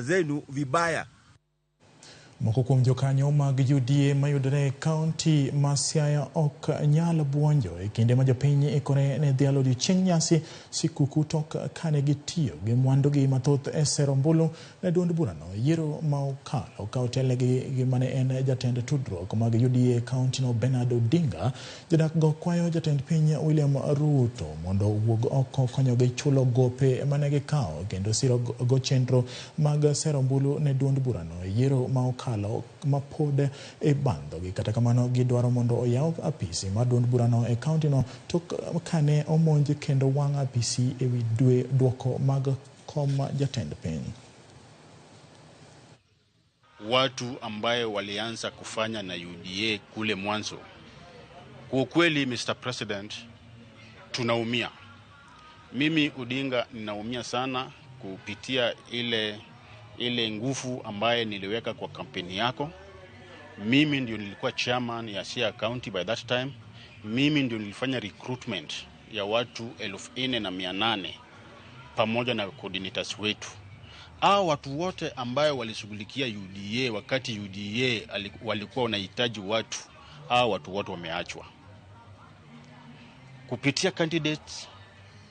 Zenu vibaya. Moko kuom jokanyo mag UDA mayudore e kaunti ma Siaya ok nyal buonjo e kinde ma jopiny ikore ne dhialo odiochieng' nyasi sikuku tok kane gitiyo gi mwandugi mathoth e sero ombulu ne duond burano e yiero ma okalo ka otelnegi gi mane en jatend tudruok mag UDA e kauntino Bernard Odinga. Jodak go kwayo jatend piny William Ruto mondo owuog oko konyogi chulo gope mane gikawo kendo siro go chenro mag sero ombulu ne duond burano e yiero ma okalo ma pod ibandhogi. Kata kamano gidwaro mondo oyaw apisi mar duond burano e kauntino tok kane omonj kendo wang' apisi ewi dwe duoko mag kom jatend piny. Watu ambaye walianza kufanya na UDA kule mwanzo, kwa ukweli, Mr. President, tunaumia. Mimi Odinga ninaumia sana kupitia ile nguvu ambaye niliweka kwa kampeni yako. Mimi ndio nilikuwa chairman ya Siaya County by that time. Mimi ndio nilifanya recruitment ya watu 4,800 pamoja na coordinators wetu. Hao watu wote ambayo walishughulikia UDA wakati UDA walikuwa wanahitaji watu, hao watu wote wameachwa kupitia candidates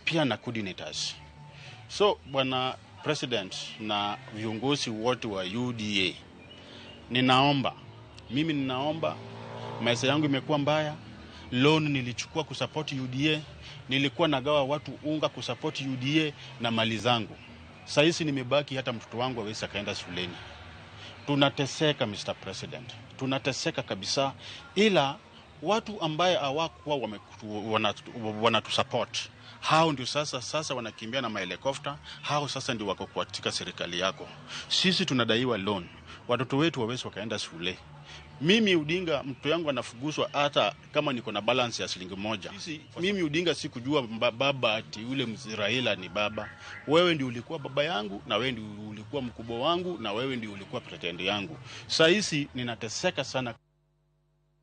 pia na coordinators. So bwana President na viongozi wote wa UDA, ninaomba, mimi ninaomba, maisha yangu imekuwa mbaya. Loan nilichukua kusupport UDA, nilikuwa nagawa watu unga kusupport UDA na mali zangu. Sahizi nimebaki hata mtoto wangu hawezi akaenda shuleni. Tunateseka Mr. President, tunateseka kabisa, ila watu ambaye hawakuwa wanatusupport hao ndio sasa wanakimbia na mahelikopta. Hao sasa ndio wako katika serikali yako. Sisi tunadaiwa loan, watoto wetu wawezi wakaenda shule. Mimi Odinga, mtoto yangu anafukuzwa hata kama niko na balance ya shilingi 1. Mimi Odinga sikujua baba ati yule Raila ni baba. Wewe ndio ulikuwa baba yangu na wewe ndio ulikuwa mkubwa wangu na wewe ndio ulikuwa president yangu. Sasa hizi ninateseka sana.